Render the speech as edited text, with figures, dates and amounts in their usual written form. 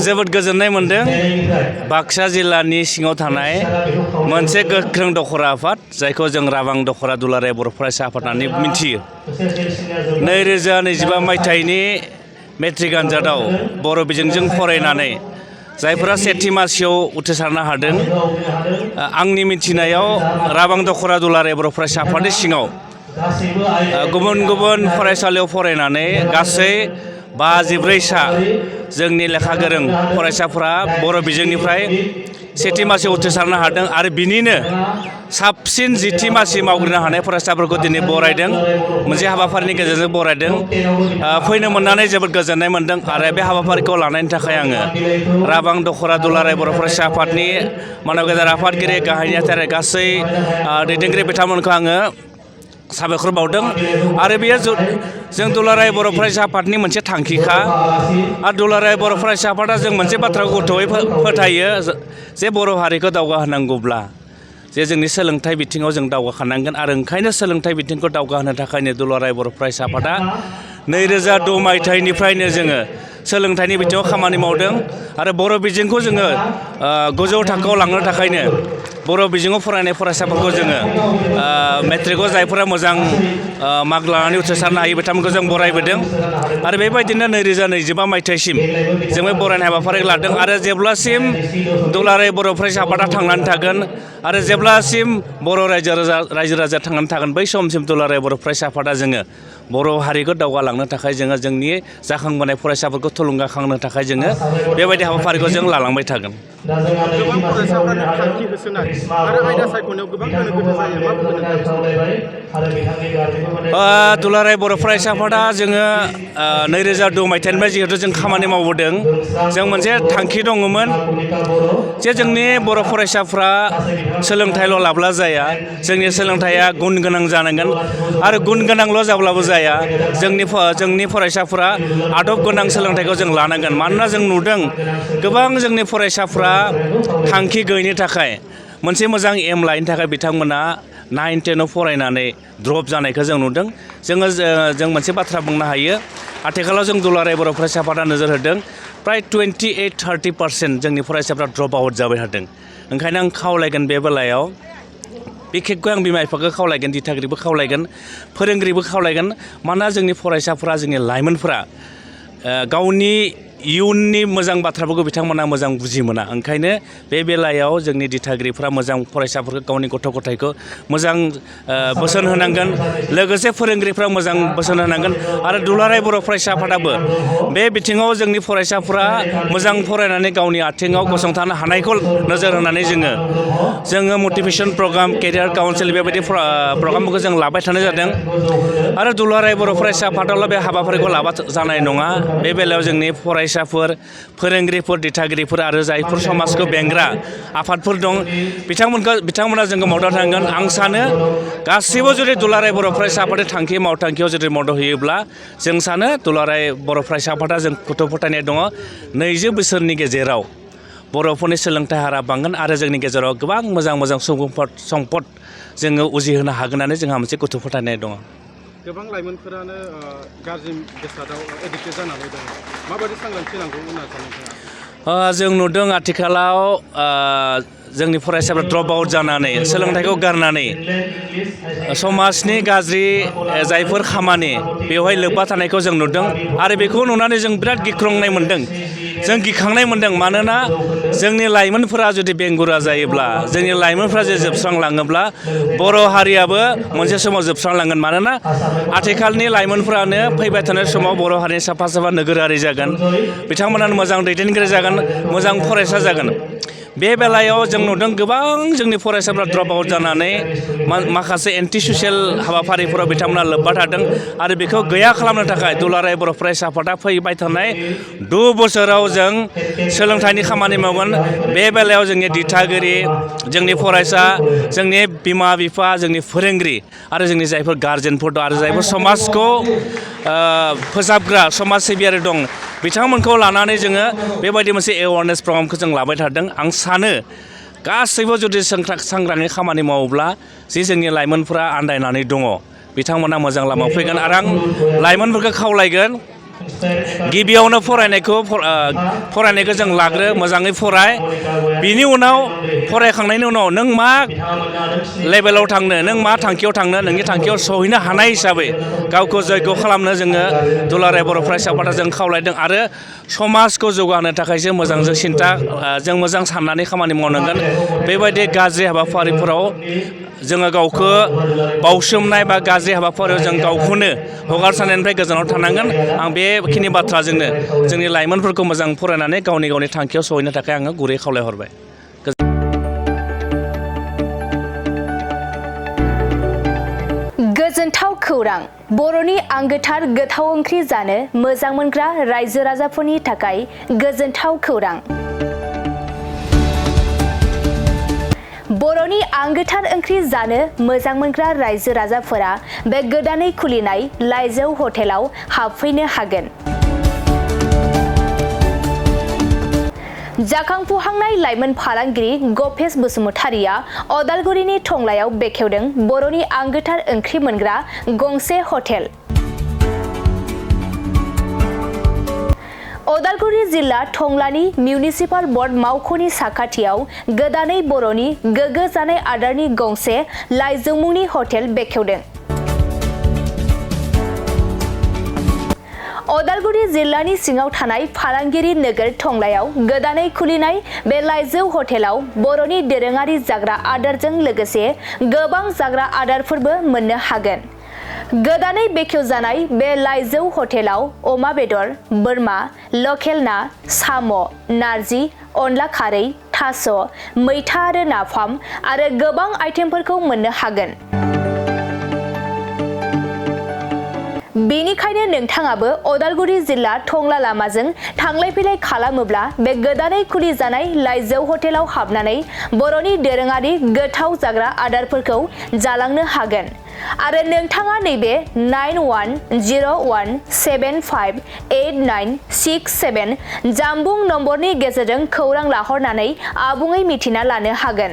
जोबोद गोजोननाय मोनदों बाक्सा जिल्लानि सिङाव थानाय मोनसे गोख्रों दखरा आफाद जायखौ जों राबां दखरा दुलाराय बर' फरायसा आफाद होननानै मिथियो। 2025 मायथाइनि मेट्रिक आनजादाव बर' बिजोंजों फरायनानै जायफोरा सेथि मासियाव उथ्रिसारनो हादों, आंनि मिथिनायाव राबां दखरा दुलाराय बर' फरायसा आफादनि सिङाव गुबुन गुबुन फरायसालियाव फरायनानै गासै 54सा जोंनि लेखा गोरों फरायसाफोरा बर' बिजोंनिफ्राय सेथि मासियाव उथ्रिसारनो हादों आरो बिनिनो साबसिन जिथि मासि मावग्रोनो हानाय फरायसाफोरखौ दिनै बरायदों, मोनसे हाबाफारिनि गेजेरजों बरायदों। फैनो मोननानै जोबोद गोजोननाय मोनदों आरो बे हाबाफारिखौ लानायनि थाखाय आङो राबां दखरा दुलाराय बर' फरायसा आफादनि मानव गेजेर आफादगिरि गाहाय नेहाथारि गासै दैदेनगिरि बिथांमोनखौ आङो साबायखर बावदों। आरो बेयो जों दुलाराय बर' फरायसा आफादनि मोनसे थांखिखा आरो दुलाराय बर' फरायसा आफादा जों मोनसे बाथ्राखौ गोथौयै फोथायो जे बर' हारिखौ दावगाहोनांगौब्ला जे जोंनि सोलोंथाइ बिथिङाव जों दावगाखानांगोन आरो ओंखायनो सोलोंथाइ बिथिंखौ दावगाहोनो थाखायनो दुलाराय बर' फरायसा आफादा 2006 मायथाइनिफ्रायनो जोङो सोलोंथाइनि बिथिङाव खामानि मावदों आरो बर' बिजोंखौ जोङो गोजौ थाखोआव लांनो थाखायनो बर' बिजोङाव फरायनाय फरायसाफोरखौ जोङो मेट्रिकआव जायफोरा मोजां मार्क लानानै उथ्रिसारनो हायो बिथांमोनखौ जों बरायबोदों आरो बेबायदिनो 2025 मायथाइसिम जों बे बरायनाय हाबाफारिखौ लादों आरो जेब्लासिम दुलाराय बर' फरायसा आफादा थांनानै थागोन आरो जेब्लासिम बर' रायजो राजाया थांनानै थागोन बै समसिम दुलाराय बर' फरायसा आफादा जोङो बर' हारिखौ दावगालांनो थाखाय जोङो जोंनि जाखांबोनाय फरायसाफोरखौ थुलुंगाखांनो थाखाय जोङो बेबायदि हाबाफारिखौ जों लालांबाय थागोन। गोबां फरायसाफ्रानो थांखि होसोनाय आरो आयदा सायख'नायाव गोबां गोनो गोथो जायो। मा बुंगोन नोंथां? दुलाराय बर' फरायसा आफादा जोङो 2002 मायथाइनिफ्राय जिहेथु जों खामानि मावबोदों, जों मोनसे थांखि दङमोन जे जोंनि बर' फरायसाफ्रा सोलोंथाइल' लाब्ला जाया, जोंनि सोलोंथाइया गुन गोनां जानांगोन आरो गुन गोनांल' जाब्लाबो जाया, जोंनि फरायसाफोरा आदब गोनां सोलोंथाइखौ जों लानांगोन। मानोना जों नुदों गोबां जोंनि फरायसाफ्रा थांखि गैयैनि थाखाय मोनसे मोजां एम लायैनि थाखाय बिथांमोना 9, 10आव फरायनानै द्रप जानायखौ जों नुदों। जों मोनसे बाथ्रा बुंनो हायो, आथिखालाव जों दुलाराय बर' फरायसा आफादा नोजोर होदों प्राय 28-30% जोंनि फरायसाफ्रा ड्रप आउट जाबाय थादों। ओंखायनो आं खावलायगोन बे बेलायाव बिखेखকৈ आं बिमा बिफाखौ खावलायगोन, दिथागिरिबो खावलायगोन, फोरोंगिरिबो खावलायगोन। मानोना जोंनि फरायसाफ्रा, जोंनि लाइमोनफोरा गावनि इयुननि मोजां बाथ्राफोरखौ बिथांमोना मोजां बुजि मोना। ओंखायनो बे बेलायाव जोंनि दिथागिरिफ्रा मोजां फरायसाफोरखौ, गावनि गथ' गथायखौ मोजां बोसोन होनांगोन, लोगोसे फोरोंगिरिफ्रा मोजां बोसोन होनांगोन आरो दुलाराय बर' फरायसा आफादाबो बे बिथिङाव जोंनि फरायसाफ्रा मोजां फरायनानै गावनि आथिङाव गसंथानो हानायखौ नोजोर होनानै जोङो मटिभेसन प्रग्राम, केरियार काउन्सिल बेबायदि प्रग्रामफोरखौ जों लाबाय थानाय जादों आरो दुलाराय बर' फरायसा आफादाल' बे हाबाफारिखौ लाबा जानाय नङा। बे बेलायाव जोंनि फरायसाफोर, फोरोंगिरिफोर, दिथागिरिफोर आरो जायफोर समाजखौ बेंग्रा आफादफोर दं बिथांमोना जोंखौ मदद होनांगोन। आं सानो गासैबो जुदि दुलाराय बर' फरायसा आफादनि थांखि मावथांखियाव जुदि मदद होयोब्ला जों सानो दुलाराय बर' फरायसा आफादा जों गथ' फोथायनाय दङ 20 बोसोरनि गेजेराव बर'फोरनि सोलोंथाइ हारा बांगोन आरो जोंनि गेजेराव गोबां मोजां मोजां सम्पद जोङो उजिहोनो हागोन होननानै जोंहा मोनसे गथ' फोथायनाय दङ। गोबां लाइमोनफोरानो गाज्रि बेसादाव एडिक्टेड जानानै दङ। माबायदि सांग्रांथि नांगौ होनना सानो नोंथाङा? जों नुदों आथिखालाव जोंनि फरायसाफ्रा ड्रप आउट जानानै, सोलोंथाइखौ गारनानै समाजनि गाज्रि जायफोर खामानि बेवहाय लोब्बा थानायखौ जों नुदों आरो बेखौ नुनानै जों बिराद गिख्रंनाय मोनदों, जों गिखांनाय मोनदों। मानोना जोंनि लाइमोनफोरा जुदि बेंगुरा जायोब्ला, जोंनि लाइमोनफोरा जुदि जोबस्रांलाङोब्ला बर' हारियाबो मोनसे समाव जोबस्रांलांगोन। मानोना आथिखालनि लाइमोनफोरानो फैबाय थानाय समाव बर' हारिनि साफा साफा नोगोरारि जागोन, बिथांमोनानो मोजां दैदेनगिरि जागोन, मोजां फरायसा जागोन। बे बेलायाव जों नुदों गोबां जोंनि फरायसाफ्रा ड्रप आउट जानानै माखासे एन्टि ससियेल हाबाफारिफोराव बिथांमोना लोब्बा थादों आरो बेखौ गैया खालामनो थाखाय दुलाराय बर' फरायसा आफादा फैबाय थानाय 2 बोसोराव जों सोलोंथाइनि खामानि मावगोन। बे बेलायाव जोंनि दिथागिरि, जोंनि फरायसा, जोंनि बिमा बिफा, जोंनि फोरोंगिरि आरो जोंनि जायफोर गारजेनफोर दं आरो जायफोर समाजखौ फोसाबग्रा समाज सिबियारि दं बिथांमोनखौ लानानै जोङो बेबायदि मोनसे एवारनेस प्रग्रामखौ जों लाबाय थादों। आं सानो गासैबो जुदि सांग्राङै खामानि मावोब्ला जे जोंनि लाइमोनफोरा आन्दायनानै दङ बिथांमोना मोजां लामायाव फैगोन आरो आं लाइमोनफोरखौ खावलायगोन गिबियावनो फरायनायखौ जों लाग्रो मोजाङै फराय बिनि उनाव फरायखांनायनि उनाव नों मा लेभेलाव थांनो नों मा थांखियाव थांनो नोंनि थांखियाव सहैनो हानाय हिसाबै गावखौ जयग' खालामनो जोङो दुलाराय बर' फरायसा आफादा जों खावलायदों आरो समाजखौ जौगाहोनो थाखायसो मोजांजों जों मोजां साननानै खामानि मावनांगोन बेबायदि गाज्रि हाबाफारिफोराव जोङो गावखौ बावसोमनाय बा गाज्रि हाबाफारियाव जों गावखौनो हगारसारनायनिफ्राय गोजानाव थानांगोन आं बेखिनि बाथ्राजोंनो जोंनि लाइमोनफोरखौ मोजां फरायनानै गावनि थांखियाव सहैनो थाखाय आङो गुरै खावलायहरबाय। गोजोनथाव खौरां बर'नि आंगोथार गोथाव ओंख्रि जानो मोजां मोनग्रा रायजो राजाफोरनि थाखाय गोजोनथाव खौरां। बर'नि आंगोथार ओंख्रि जानो मोजां मोनग्रा रायजो राजाफोरा बे गोदानै खुलिनाय लाइजौ हटेलाव हाबफैनो हागोन। जाखांफुहांनाय लाइमोन फालांगिरि गपेश बसुमतारिया अदालगुरिनि टंलायाव बेखेवदों बर'नि आंगोथार ओंख्रि मोनग्रा गंसे हटेल। अदालगुरि जिल्ला टंलानि मिउनिसिपाल बर्ड मावख'नि साखाथियाव गोदानै बर'नि गोग्गो जानाय आदारनि गंसे लाइजौ मुंनि हटेल बेखेवदों। अदालगुरि जिल्लानि सिङाव थानाय फालांगिरि नोगोर टंलायाव गोदानै खुलिनाय बे लाइजौ हटेलाव बर'नि दोरोङारि जाग्रा आदारजों लोगोसे गोबां जाग्रा आदारफोरबो मोननो हागोन। गोदानै बेखेवजानाय बे लाइजौ हटेलाव अमा बेदर, बोरमा, लकेल ना, साम', नारजि, अनला खारै, थास', मैथा आरो नाफाम आरो गोबां आइटेमफोरखौ मोननो हागोन। बेनिखायनो नोंथाङाबो अदालगुरि जिल्ला टंला लामाजों थांलाय फैलाय खालामोब्ला बे गोदानै खुलिजानाय लाइजौ हटेलाव हाबनानै बर'नि दोरोङारि गोथाव जाग्रा आदारफोरखौ जालांनो हागोन आरो नोंथाङा नैबे 9101758967 जानबुं नम्बरनि गेजेरजों खौरां लाहरनानै आबुङै मिथिना लानो हागोन।